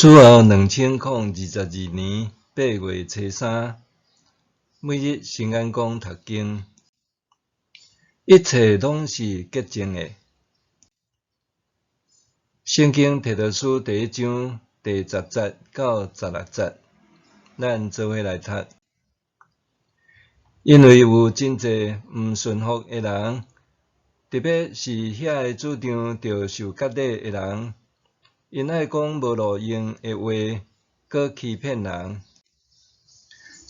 主後2022年8月初三，每日新眼光讀經，一切攏是潔淨的。聖經提多書第一章第10節到16節，咱做伙來讀。因為有真濟毋順服的人，特別是遐个主張著受割禮的人，𪜶愛講無路用的話，閣欺騙人。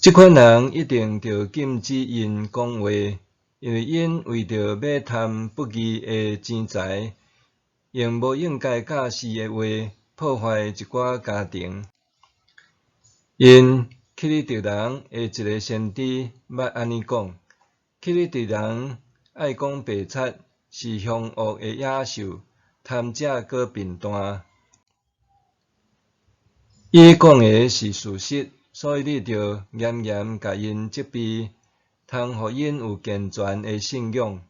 這款人一定著禁止𪜶講話，因為𪜶為著欲貪不義的錢財，用無應該教示的話破壞一寡家庭。𪜶克里特人的一个先知捌按呢講：克里特人愛講白賊，是兇惡的野獸，貪食閣貧惰。伊講的是事實，所以你著嚴嚴共𪜶責備，通予𪜶有健全的信仰。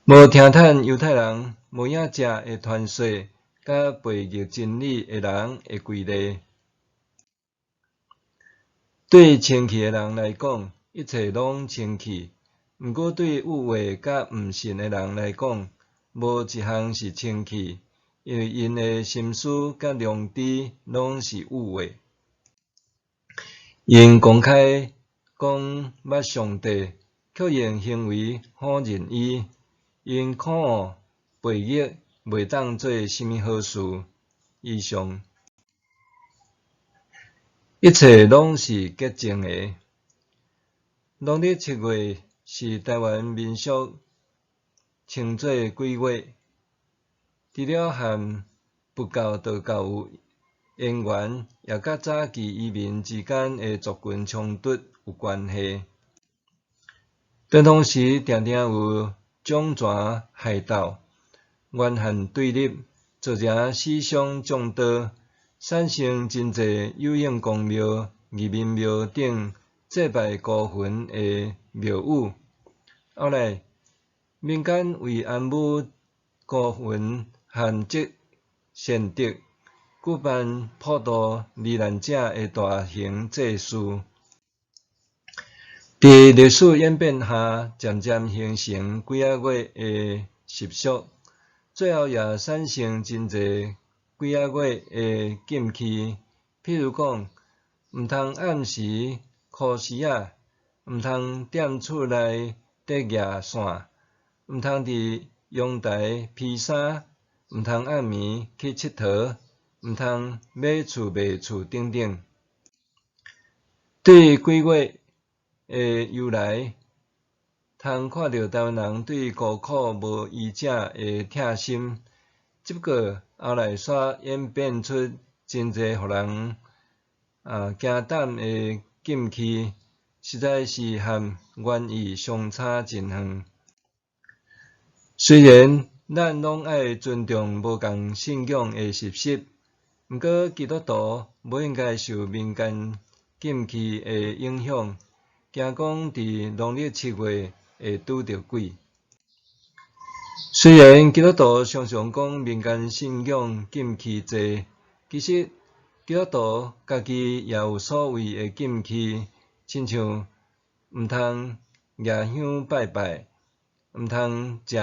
無聽趁猶太人無影食的傳說，佮背逆真理的人的規例。對清氣的人來講，一切攏清氣；毋過對有惑佮毋信的人來講，無一項是清氣，因為𪜶的心思佮良知攏是有惑。𪜶公開講捌上帝，卻用行為否認伊。𪜶可惡背逆，袂當做啥物好事。以上，一切攏是潔淨的。農曆七月是臺灣民俗稱做鬼月，除了和佛教、道教有淵源，也佮早期移民之間的族群衝突有關係。傳統時常常有掌權械鬥、怨恨對立，造成死傷眾多，產生真濟有應公廟、義民廟等祭拜孤魂的廟宇。後來，民間為安撫孤魂和積善德，舉辦普度罹難者的大型祭祀。佇歷史演變下，漸漸形成鬼仔月的習俗，最後也產生真濟鬼仔月的禁忌，譬如講，毋通暗時箍匙仔，毋通踮厝內底舉線，毋通佇陽台披衫，毋通暗暝去𨑨迌，毋通買厝賣厝等等。對鬼月的由來，通看著臺灣人對孤苦無依者的疼心，只不過後來煞演變出真濟予人驚膽的禁忌，實在是和原意相差真遠。雖然咱攏愛尊重無仝信仰的習俗，毋過基督徒無應該受民間禁忌的影響，驚講佇農曆七月會拄著鬼。雖然基督徒常常講民間信仰禁忌濟，其實基督徒家己也有所謂的禁忌，親像毋通舉香拜拜，毋通食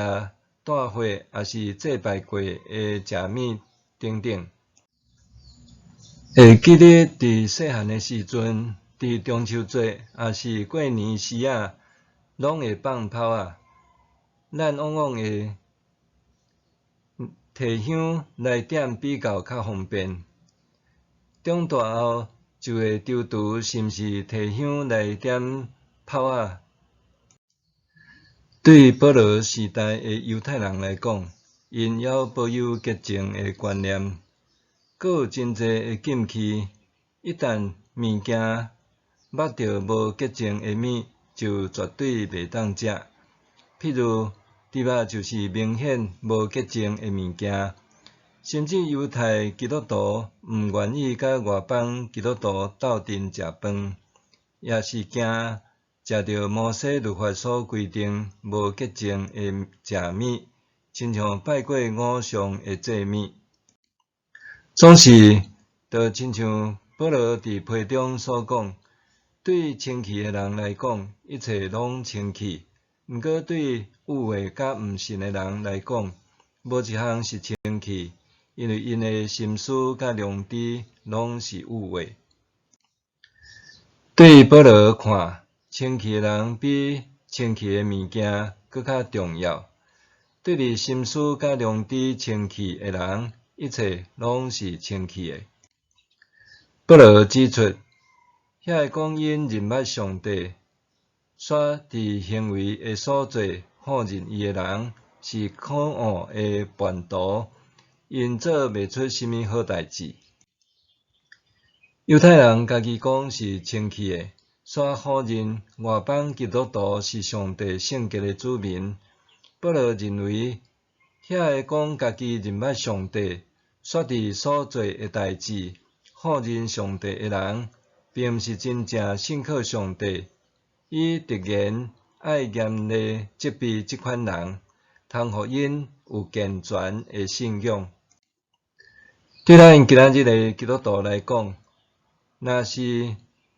帶血抑是祭拜過的食物等等。會記得佇細漢的時陣，佇中秋節抑是過年時仔，攏會放炮仔。咱往往會提香來點比較較方便。長大後就會躊躇是毋是提香來點炮仔。對保羅時代的猶太人來講，𪜶猶保有潔淨的觀念，閣有真濟的禁忌。一旦物件捌著無潔淨的物，就絕對袂當食。譬如豬肉就是明顯無潔淨的物件，甚至猶太基督徒毋願意佮外邦基督徒鬥陣食飯，也是驚食著摩西律法所規定無潔淨的食物，親像拜過偶像的祭物。總是就親像保羅佇批中所講，對清氣的人來講，一切攏清氣；毋過對有的佮毋信的人來講，無一項是清氣，因為𪜶的心思佮良知攏是有的。對保羅看，清氣的人比清氣的物件閣較重要。對佇心思佮良知清氣的人，一切攏是清氣的。保羅指出，遐个講𪜶認捌上帝，煞佇行為的所做否認伊的人，是可惡的叛徒，𪜶做袂出啥物好代誌。猶太人家己講是清氣的，煞否認外邦基督徒是上帝聖潔的子民。保羅認為，遐个講家己認捌上帝，煞佇所做的代誌否認上帝的人，並毋是真正信靠上帝。伊直言愛嚴厲責備這款人，通予𪜶有健全的信仰。對咱今仔日的基督徒來講，若是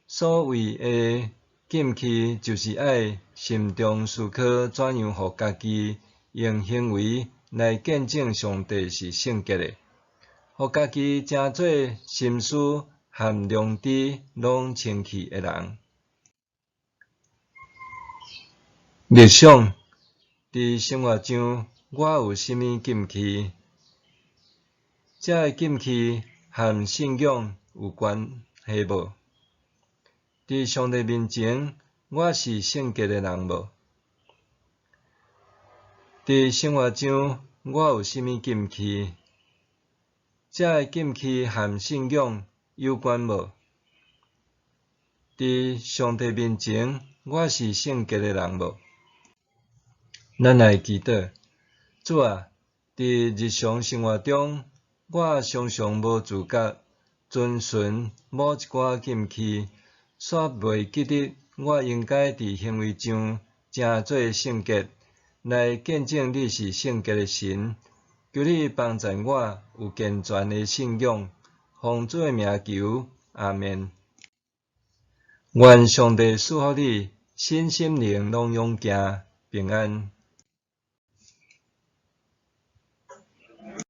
所謂的禁忌，就是愛心中思考怎樣予家己用行為來見證上帝是聖潔的，予家己成做心思和良知攏清氣的人。默想，佇生活上，我有啥物禁忌？這个禁忌和信仰有關係無？佇上帝面前，我是聖潔的人無？佇生活上，我有啥物禁忌？這个禁忌和信仰有關無？佇上帝面前，我是聖潔的人無？咱來祈禱，主啊，佇日常生活中，我常常無自覺遵循某一寡禁忌，煞袂記得我應該佇行為上成做聖潔，來見證你是聖潔的神。求你幫助我有健全的信仰，奉主的名求，阿們。願上帝賜福你，身心靈攏勇健，平安。